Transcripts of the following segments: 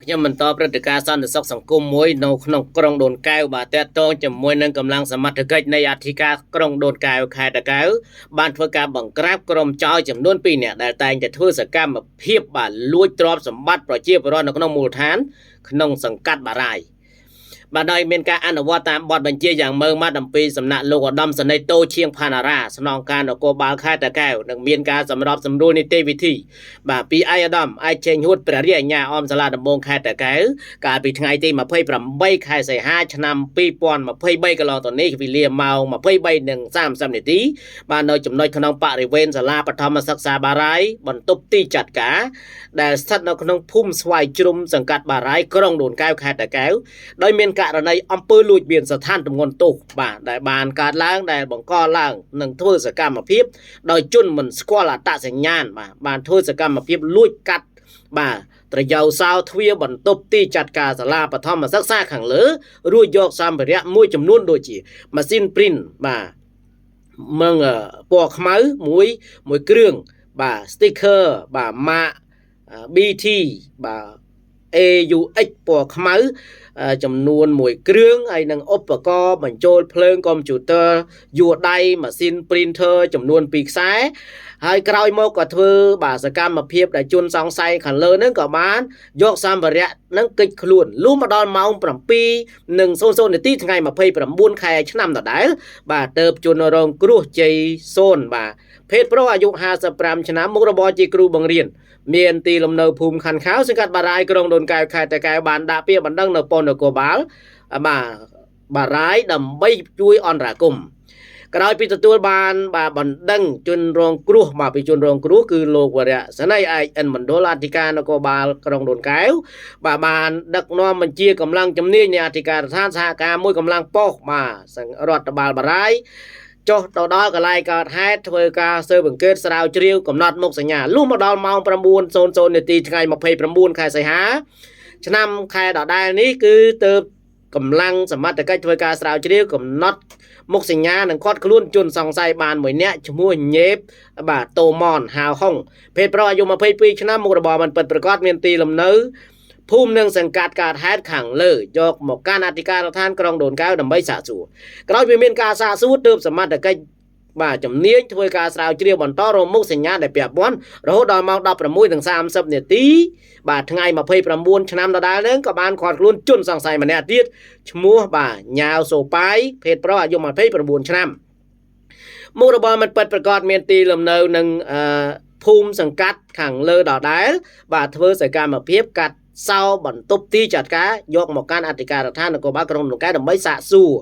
ខ្ញុំបន្តព្រឹត្តិការណ៍សន្តិសុខសង្គមមួយនៅក្នុងក្រុងដូនកែវបាទតកតងជាមួយនឹងកម្លាំងសមត្ថកិច្ចនៃអធិការក្រុងដូនកែវខេត្តតាកែវបានធ្វើការបង្ក្រាបក្រុមចោរចំនួន2នាក់ដែលតែងតែធ្វើសកម្មភាពបាទលួចទ្រព្យសម្បត្តិប្រជាពលរដ្ឋនៅក្នុងមូលដ្ឋានក្នុងសង្កាត់បារាយ បាទដោយមានការអនុវត្តតាមបទបញ្ជាយ៉ាងម៉ឺងម៉ាត់អំពីសំណាក់លោកឧត្តមសេនីយ៍តូឈៀងផាណារ៉ាស្នងការនគរបាលខេត្តតាកែវនិងមានការសម្របសម្រួលនីតិវិធីបាទពីឯកឧត្តមឯកចេងហួតព្រះរាជអាជ្ញាអមសាលាដំបងខេត្តតាកែវកាលពីថ្ងៃទី28ខែសីហាឆ្នាំ2023កន្លងទៅនេះវេលាម៉ោង23:30នាទីបាទនៅចំណុចក្នុងបរិវេណសាលាបឋមសិក្សាបារាយបន្ទប់ទីចាត់ការដែលស្ថិតនៅក្នុងភូមិស្វាយជ្រុំសង្កាត់បារាយក្រុងដូនកែវខេត្តតាកែវ ដោយមានករណីអំពើលួចមានស្ថានទម្ងន់ទោសបាទដែលបានកើតឡើងដែលបង្កឡើងនិងធ្វើសកម្មភាពដោយជនមិនស្គាល់អត្តសញ្ញាណបាទបានធ្វើសកម្មភាពលួចកាត់បាទត្រយោសោទ្វារបន្ទប់ទីចាត់ការសាលាបឋមសិក្សាខាងលើរួចយកសម្ភារៈមួយចំនួនដូចជាម៉ាស៊ីន print បាទមឹងពណ៌ខ្មៅមួយមួយគ្រឿងបាទ sticker បាទម៉ាក BT បាទ AUX ពណ៌ខ្មៅចំនួនមួយគ្រឿងហើយនឹងឧបករណ៍បញ្ចូលភ្លើងកុំព្យូទ័រយួរដៃម៉ាស៊ីន printer ចំនួន2ខ្សែហើយក្រោយមកក៏ធ្វើបាទសកម្មភាពដែលជនសង្ស័យខាងលើហ្នឹងក៏បានយកសម្ភារៈហ្នឹងគេចខ្លួនលុះមកដល់ម៉ោង7:00នាទីថ្ងៃ29ខែឆ្នាំដដែលបាទទៅជនរងគ្រោះជ័យសូនបាទភេទប្រុសអាយុ55ឆ្នាំមុខរបរជាគ្រូបង្រៀនមានទីលំនៅភូមិខាន់ខៅសង្កាត់បារាយក្រុងដូនកែវខេត្តតាកែវបានដាក់ពាក្យបណ្ដឹងនៅប៉ុននគរបាលបាទបារាយដើម្បីជួយអន្តរាគមន៍ក្រោយពីទទួលបានបាទបណ្ដឹងជនរងគ្រោះបាទពីជនរងគ្រោះគឺលោកវរៈសេនីយ៍ឯកអិនមណ្ឌលអធិការនគរបាលក្រុងដូនកែវបាទបានដឹកនាំបញ្ជាកម្លាំងជំនាញនៃអធិការដ្ឋានសហការមួយកម្លាំងប៉ុស្តិ៍បាទរដ្ឋបាលបារាយចុះទៅដល់កន្លែងកើតហេតុធ្វើការស៊ើបអង្កេតស្រាវជ្រាវកំណត់មុខសញ្ញាលុះមកដល់ម៉ោង9:00នាទីថ្ងៃ29ខែសីហាឆ្នាំខែដដែលនេះគឺទៅកម្លាំងសមត្ថកិច្ចធ្វើការស្រាវជ្រាវកំណត់មុខសញ្ញានិងឃាត់ខ្លួនជនសង្ស័យបានមួយនាក់ឈ្មោះញេបបាទតូម៉នហាវហុងភេទប្រុសអាយុ22ឆ្នាំមុខរបរមិនពិតប្រាកដមានទីលំនៅភូមិនិងសង្កាត់កើតហេតុខាងលើយកមកកាន់អធិការដ្ឋានក្រុងដូនកែវដើម្បីសាកសួរក្រោយពីមានការសាកសួរទើបសមត្ថកិច្ចបាទជំនាញធ្វើការស្រាវជ្រាវបន្តរកមុខសញ្ញាដែលពាក់ព័ន្ធរហូតដល់ម៉ោង16:30នាទីបាទថ្ងៃ29ឆ្នាំដដែលហ្នឹងក៏បានឃាត់ខ្លួនជនសង្ស័យម្នាក់ទៀតឈ្មោះបាទញ៉ាវសូប៉ាយភេទប្រុសអាយុ29ឆ្នាំមុខរបរមិនពិតប្រាកដមានទីលំនៅនឹងភូមិសង្កាត់ខាងលើដដែលបាទធ្វើសកម្មភាពកាត់សោបន្ទប់ទីចាត់ការយកមកកាន់អធិការដ្ឋាននគរបាលក្រុងដូនកែវដើម្បីសាកសួរ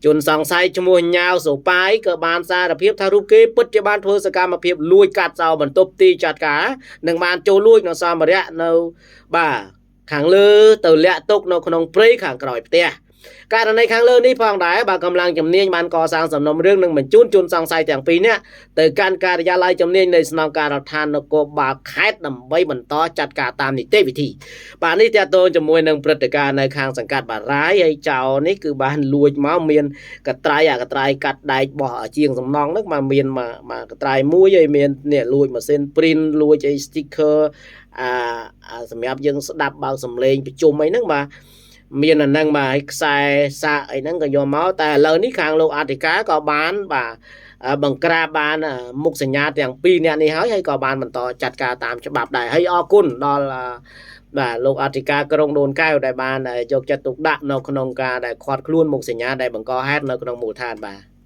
ជនសង្ស័យឈ្មោះញ៉ាវសូប៉ាយក៏បានសារភាពថារូបគេពិតជាបានធ្វើសកម្មភាពលួចកាត់សោបន្ទប់ទីចាត់ការនិងបានចូលលួចនៅសម្ភារៈនៅបាទខាងលើទៅលាក់ទុកនៅក្នុងព្រៃខាងក្រោយផ្ទះករណីខាងលើនេះផងដែរបាទកម្លាំងជំនាញបានកសាងសំណុំរឿងនិងបញ្ជូនជនសង្ស័យទាំងពីរនាក់ទៅកាន់ការិយាល័យជំនាញនៃស្នងការដ្ឋាននគរបាលខេត្តដើម្បីបន្តចាត់ការតាមនីតិវិធីបាទនេះតើតើជាមួយនឹងព្រឹត្តិការណ៍នៅខាងសង្កាត់បារាយហើយចៅនេះគឺបានលួចមកមានកត្រៃអាកត្រៃកាត់ដែកបោះជាងសំណង់ហ្នឹងមកមានមកកត្រៃមួយហើយមាននេះលួចម៉ាស៊ីន print លួចអី sticker អាសម្រាប់យើងស្ដាប់បើកសំឡេងប្រជុំអីហ្នឹងបាទមានអាហ្នឹងបាទឲ្យខ្សែសាកអីហ្នឹងក៏យកមកតែឥឡូវនេះខាងលោកអធិការក៏បានបាទបង្ក្រាបបានមុខសញ្ញាទាំងពីរនាក់នេះហើយហើយក៏បានបន្តចាត់ការតាមច្បាប់ដែរហើយអរគុណដល់បាទលោកអធិការក្រុងដូនកែវដែលបានយកចិត្តទុកដាក់នៅក្នុងការដែលឃាត់ខ្លួនមុខសញ្ញាដែលបង្កហេតុនៅក្នុងមូលដ្ឋានបាទ។